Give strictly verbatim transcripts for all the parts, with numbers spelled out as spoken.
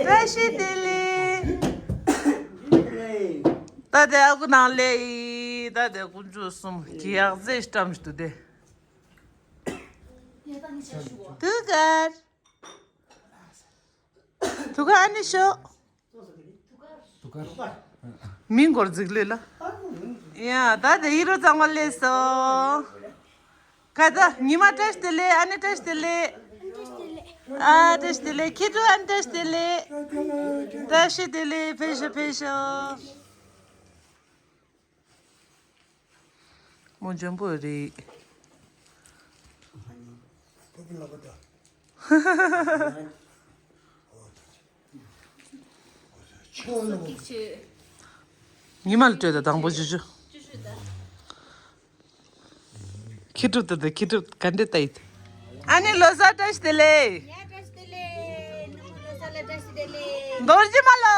བཀྲ་ཤིས་བདེ་ལེགས། ད་དེ་ཨ་ཁུ་ནང་ལས་ཡིན། ད་དེ་དཀོན་མཆོག་གསུམ་གྱི་ཡག་རྫས་བཀྲམ་ཞིག་ཏུ་དེ། ཐུགས་ཀར། ཐུགས་ཀར་ཨ་ནི་ཤོག། མིང་སྐོར་འཛིགས་ལེ་ལ། ཡ་ད་དེ་ཡིད་རོ་གཙང་མ་ལས་སོ། ཁ་ད་ཉི་མ་བཀྲ་ཤིས་བདེ་ལེགས། ཨ་ནི་བཀྲ་ཤིས་བདེ་ལེགས། ཨ་བཀྲ་ཤིས་བདེ་ལེགས། ཁྱི་ཕྲུག་ཨ་ནི་བཀྲ་ཤིས་བདེ་ལེགས། བཀྲ་ཤིས་བདེ་ལེགས། ཕེབས་ཤོག་ཕེབས་ཤོག། མོ་འཇོན་པོ་རེད། ཉི་མ་ལ་སྤྲོད་དང་དང་པོ་ཇུ་ཇུ། ཁྱི་ཕྲུག་ཏུ་ཏུ་ཁྱི་ཕྲུག་ག་འདྲེ་ལྟ་ཡིན། ཨ་ནི་ལོ་གསར་བཀྲ་ཤིས་བདེ་ལེགས། ཡ་བཀྲ་ཤིས་བདེ་ལེགས། ནུ་མོ་ལོ་གསར་ལ་བཀྲ་ཤིས་བདེ་ལེགས། རྡོ་རྗེ་མ་ལོ།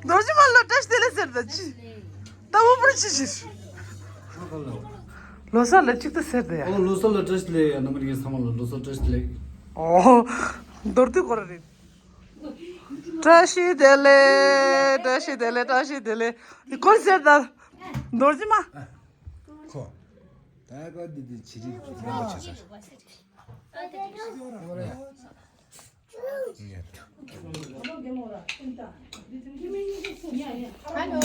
རྡོ་རྗེ་མ་ལོ་བཀྲ་ཤིས་བདེ་ལེགས་ཟེར་ད་ཅི། ད་འུ་པུར་ཅི་ཞིག་ལོ་གསར་ལ་གཅིག་ཏུ་ཟེར་ད་ཡ། ཨོ་ལོ་གསར་ལ་བཀྲ་ཤིས་བདེ་ལེགས་ཡ། རྣམ་པ་ངའི་ཚང་མ་ལ་ལོ་གསར་བཀྲ་ཤིས་བདེ་ལེགས། ཨོ། མདོར་བསྡུས་སྐོར་རེད། བཀྲ་ཤིས་བདེ་ལེགས། བཀྲ་ཤིས་བདེ་ལེགས། བཀྲ་ཤིས་བདེ་ལེགས། འདི་སྐོར་ཟེར་ད། རྡོ་རྗེ་མ། ཁོ། ད་ག་འདི་འདི་ཆི་རིག་རིག་པ་ཆ་ས། ཧ་ལོ།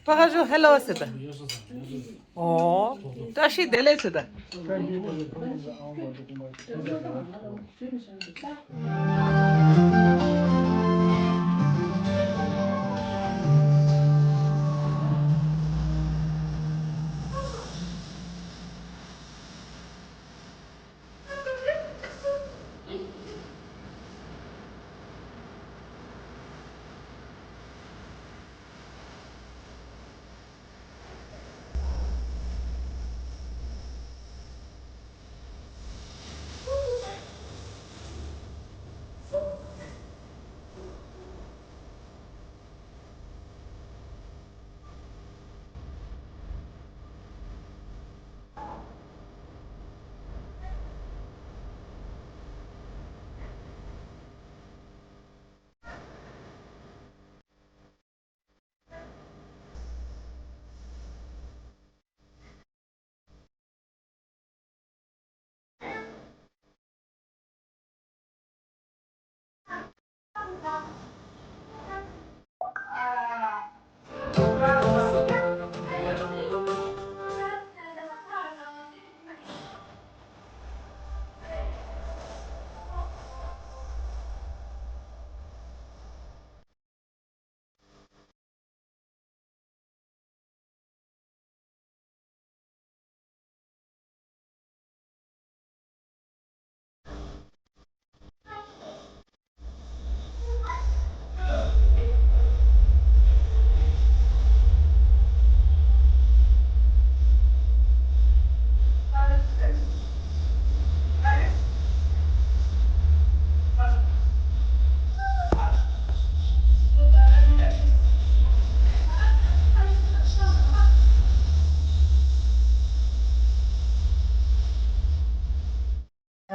ཕ་ཁ་ཞུ་ཧེ་ལོ་ཟེར་ད། ཨོ། བཀྲ་ཤིས་བདེ་ལེགས་ཟེར་ད།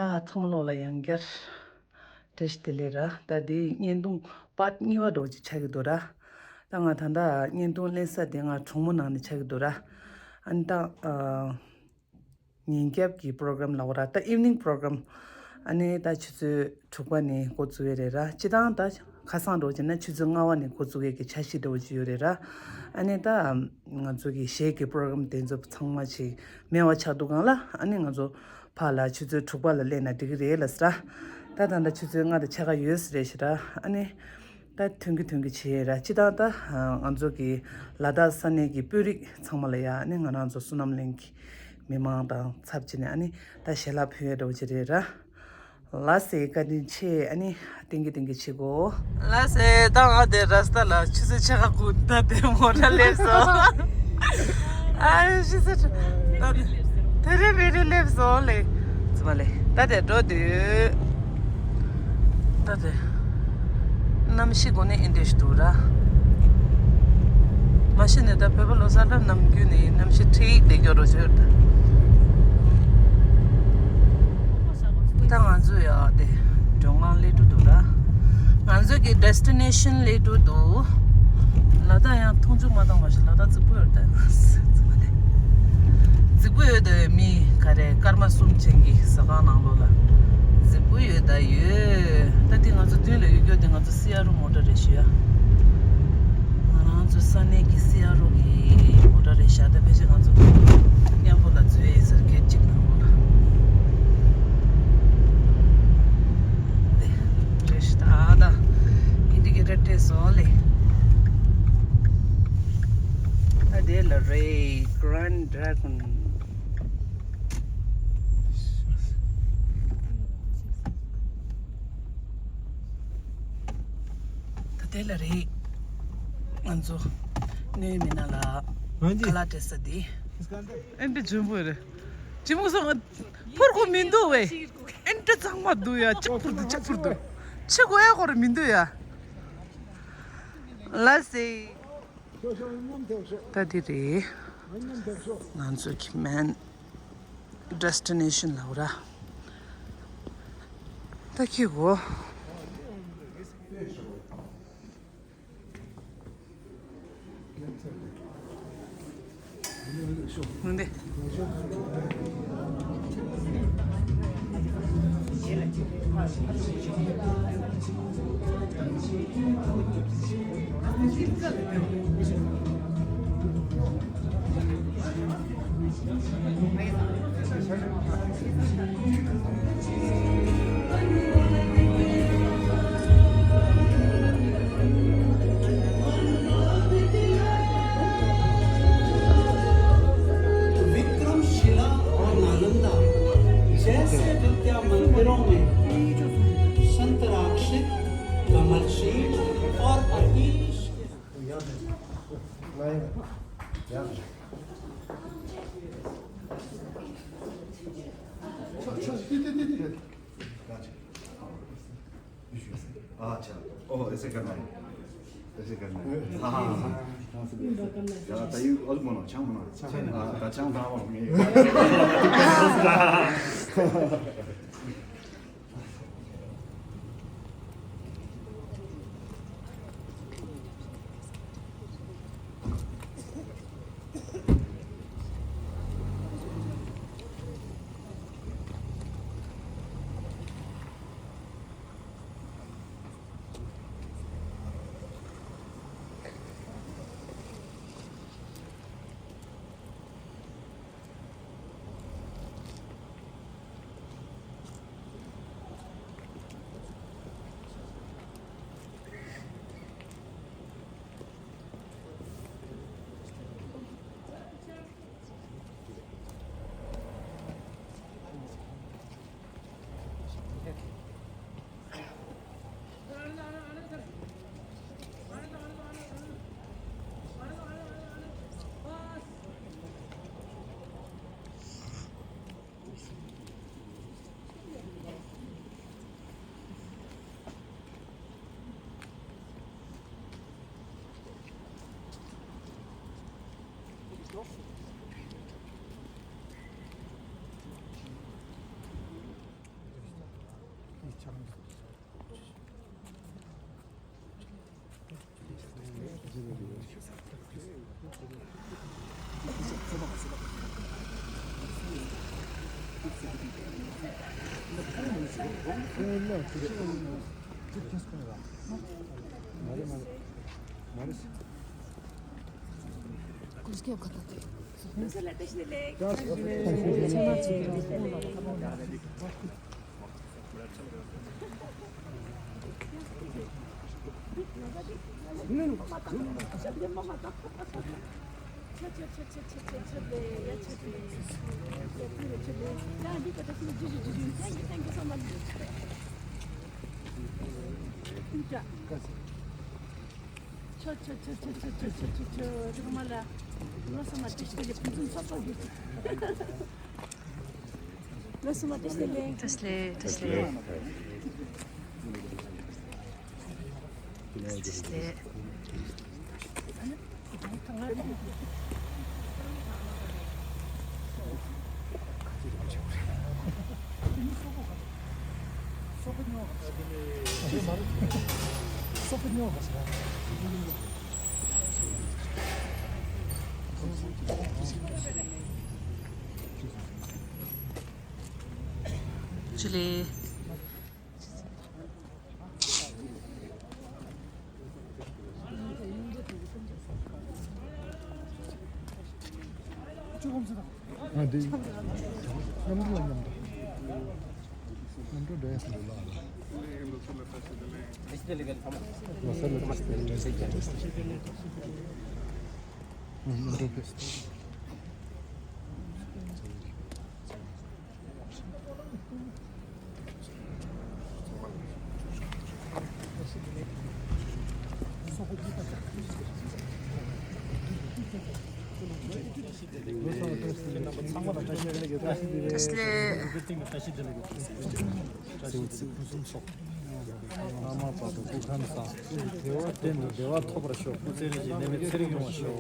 ཡ་ཚང་མ་ལོ་ལ་ཡང་བསྐྱར་བཀྲ་ཤིས་བདེ་ལེགས་ར། ད་དེ་བརྙན་ཐུང་པར་ཊི་གཉིས་པ་འདྲ་བོ་ཅིག་ཆགས་ཀྱི་འདུག་ར། ད་ང་ད་ལྟ་བརྙན་ཐུང་ལེན་ས་དེ་ང་གྲོང་མོ་ནང་ནས་ཆགས་ཀྱི་འདུག་ར། ཨ་ནི་ད་ཨ། ཉིན་རྒྱབ་ཀྱི་པོ་རོ་གྷ་རམ་ལབ་དགོས་ར། ད་ཨིབ་ནིང་པོ་རོ་གྷ་རམ། ཨ་ནི་ད་ཆུ་ཚོད་དྲུག་པ་ནས་འགོ་བཙུགས་ཡས་རེད་ར། སྤྱིར་བཏང་ད་ཁ་སང་འདྲ་བོ་བྱས་ན་ཆུ་ཚོད་ལྔ་པ་ནས་འགོ་བཙུགས་ཡས་ཀྱི་འཆར་གཞི་འདྲ་བོ་ཅིག་ཡོད་རེད་ར། ཨ་ནི་ད་ང་ཚོ་གི་གཞས་ཀྱི་པོ་རོ་གྷ་རམ་དེ་ཚོ་ཚང་མ་ཅིག་མེད་པ་ཆགས་འདུག་གང་ལ། ཨ་ནི་ང་ཚོ་ཕར་ལ་ཆུ་ཚོད་དྲུག་པ་ལ་སླེབས་ན་འགྲིག་གི་རེད་ལབ་ཟེར་ར། ད་ད་ལྟ་ཆུ་ཚོད་ལྔ་དང་ཕྱེད་ཀ་ཡོད་ས་རེད་ཤག་ར། ཨ་ནི། ད་ཐོན་གི་ཐོན་གི་བྱས་ར། སྤྱིར་བཏང་ད་ང་ཚོ་གི་ལ་དྭགས་ས་གནས་ཀྱི་དཔོན་རིགས་ཚང་མ་ལ་ཡ་ནི་ང་རང་ཚོ་བསོད་ནམས་གླིང་གི་མི་མང་དང་ཚབ་བྱས་ནས་ཨ་ནི་ད་ཞལ་ལག་ཕུལ་ཡས་འདྲ་བོ་ཅིག་རེད་ར། ལགས་སེ་བཀའ་དྲིན་ཆེ། ཨ་ནི་ཏིང་གི་ཏིང་གི་བྱེད་གོ། ལགས་སེ་ད་ང་དེ་ར་སྟ་ལ་ཆུ་ཚོད་ཕྱེད་ཀ་གུ་ད་དེ་མོ་ར་སླེབས་སོང་། ཨ་ཤི་ས་ཆུ་ད་དེ་དེ་རེ་བེ་རེ་སླེབས་སོང་ལེ། ཙི་མ་ལེ་ད་དེ་འགྲོ་དུས། ད་དེ། གནམ་གཤིས་དགོང་ནས་ཨེ་འདྲ་ཞིག་འདུག་ར། མ་གཞི་ནས་ད་བོད་པ་ལོ་གསར་ལ་ནམ་རྒྱུན་ནས་གནམ་གཤིས་འཕྲིག་བསྡད་ཀྱོག་རོ་ཟེར་ད། ད་ང་ཚོ་ཡ་དེ་འགྲོ་ ང་ཚོ་གི་ཌེ་སི་ཊི་ནེ་ཤན་སླེབས་འགྲོ་འདུག་ལ་དྭགས་ཡང་མཐོང་ཆུང་མ་བཏང་བ་ཞིག་ལ་དྭགས་རྫིག་པོ་ཡོད་རེད་ད། རྫིག་པོ་རེད། རྫིག་པོ་ཡོད་དེ་མི་ག་རེ་སྐར་མ་གསུམ་ཅན་གྱི་ཟ་ཁང་ནང་ལོགས་ལ་རྫིག་པོ་ཡོད་ད་ཡོད། ད་དེ་ང་ཚོ་མདུན་ལ་ཡོད་རྒྱུ་དེ་ང་ཚོ་སི་ཨར་ཨོ་མོ་ཊ་རེད་ཞུ་ཡ། ང་རང་ཚོ་ས་གནས་ཀྱི་སི་ཨར་ཨོ་གི་མོ་ཊ་རེད་ཤག་ད་ཕལ་ཆེར་ང་ཚོ་མཉམ་པོ་ལ་འཛུལ་ཡས་ཟེར་སྐད་ཅིག་གནང་བ་ལ། འདི་རེད་ཤག་ད་ད་ཨིན་ཌི་ཀེ་ཊར་སྤྲད་སོང་ལེ། ད་དེ་ལ་རེད། གྷ་རན་ཌི་ཌེ་གོན། ད་དེ་ལ་རེད། ང་ཚོ་ནོའི་མི་ན་ལ་ཁ་ལག་སྤྲད་ས་འདི། ཨེ་འདྲ་འཇོན་པོ་རེད། གཅིག་མོ་སོང་ཕར་གོ་མི་འདུག་བས། ཨེ་འདྲ་གཙང་མ་འདུག་ཡ། གཅིག་པུར་འདུག་གཅིག་པུར་འདུག་ཆེ་གོ་ཡ་གོ་རེ་མི་འདུག་ཡ། ལ་སེ། ད་འདི་རེད། ང་ཚོ་གི་མེན་ཌེ་སི་ཊི་ནེ་ཤན་ལ་འོ་ར། ད་ཁྱི་གོ། འདི། विक्रमशिला और नालंदा जैसे विद्या मंदिरों में संतराक्षित, कमलशील और अतीश अच्छा, ओ, ऐसे करना है, ऐसे करना है। हाँ, हाँ, हाँ। यार, ताई, अलग बनाओ, छांग बनाओ। हाँ, ता छांग बनाओ, मैं। བཀྲ་ཤིས་བདེ་ལེགས། བཀྲ་ཤིས་བདེ་ལེགས། བཀྲ་ཤིས་བདེ་ལེགས། ཇུ་ལེ། ཨ་འདི་མཉམ་དུ་ལ་མཉམ་དུ། མཉམ་དུ་འགྲོ་ཡ་ཟེར་ལ་ལ། མ་ས་ལ་ཏེ་སི་ཏེ་ལ་ཏེ་སི་ཏེ་ལ་ཏེ་སི་ཏེ་ལ། ཨ་མཉམ་དུ་ཏེ་སི་ཏེ། ཨ་མ་བར་དུ་སྐུ་ཁམས་བཟང་། བདེ་བ་བརྟན་དུ་བདེ་བ་ཐོབ་པར་ཤོག་སྐུ་ཚེ་རིང་ཞིང་ནད་མེད་ཚེ་རིང་ཡོང་བར་ཤོག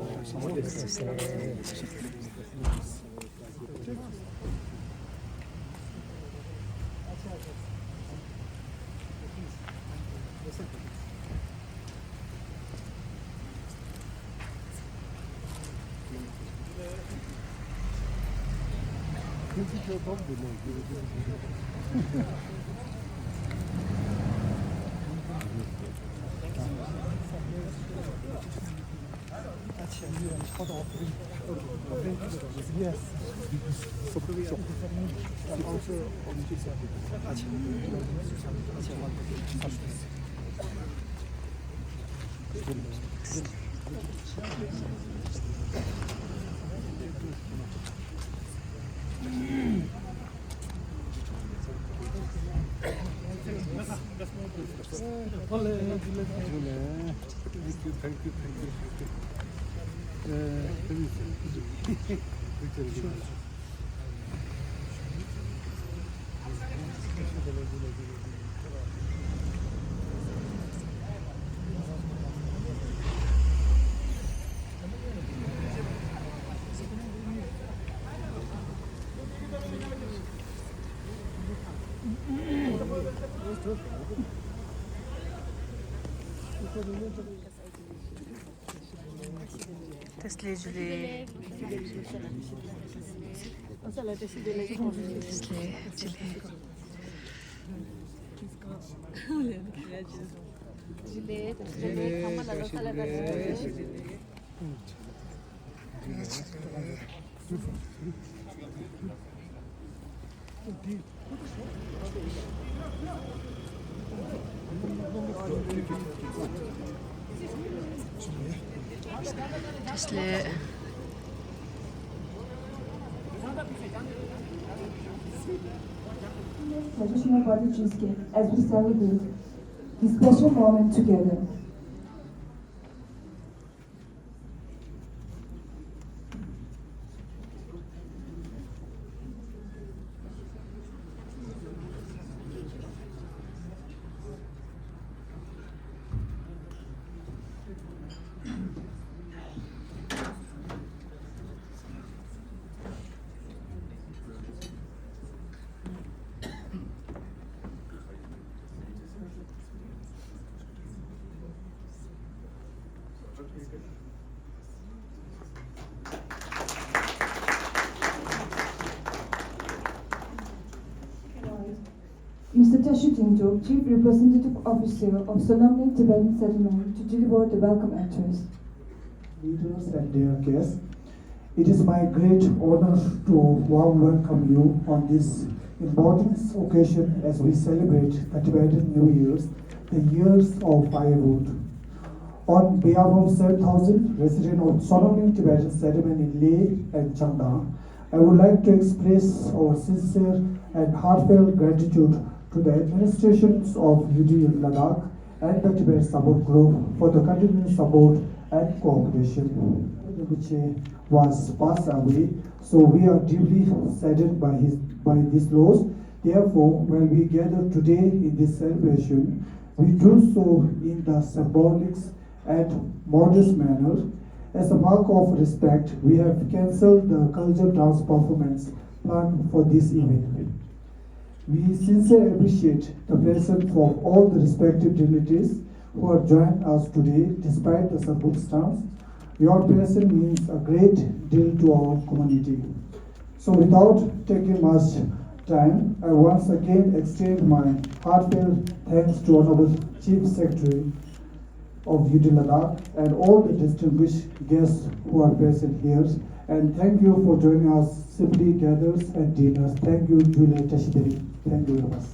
Yes. Thank you, thank you, thank you, thank you. Uh, let me see. Picture. ཏེ་སི་ལེ་ཇུ་ལེ། ཏེ་སི་ལེ་ཇུ་ལེ། Traditional body cheesecake as we celebrate this special moment together. Mister Tashi Dingto, Chief Representative Officer of Sonamling Tibetan Settlement, to deliver the welcome address. Leaders and dear guests, it is my great honor to warm welcome you on this important occasion as we celebrate the Tibetan New Year's, the Years of Firewood. On behalf of seven thousand residents of Sonamling Tibetan Settlement in Leh and Changdang, I would like to express our sincere and heartfelt gratitude to the administrations of U D L Ladakh and the Tibet Support Group for the continuous support and cooperation. Rinpoche was passed away, so we are deeply saddened by his, by this loss. Therefore, when we gather today in this celebration, we do so in the symbolic and modest manner. As a mark of respect, we have cancelled the cultural dance performance planned for this event. We sincerely appreciate the presence of all the respected dignitaries who have joined us today despite the circumstance. Your presence means a great deal to our community. So without taking much time, I once again extend my heartfelt thanks to Honorable Chief Secretary of U T Ladakh and all the distinguished guests who are present here. And thank you for joining us, simply gatherers and dinners. Thank you, Julia Tashidari. Thank you very much.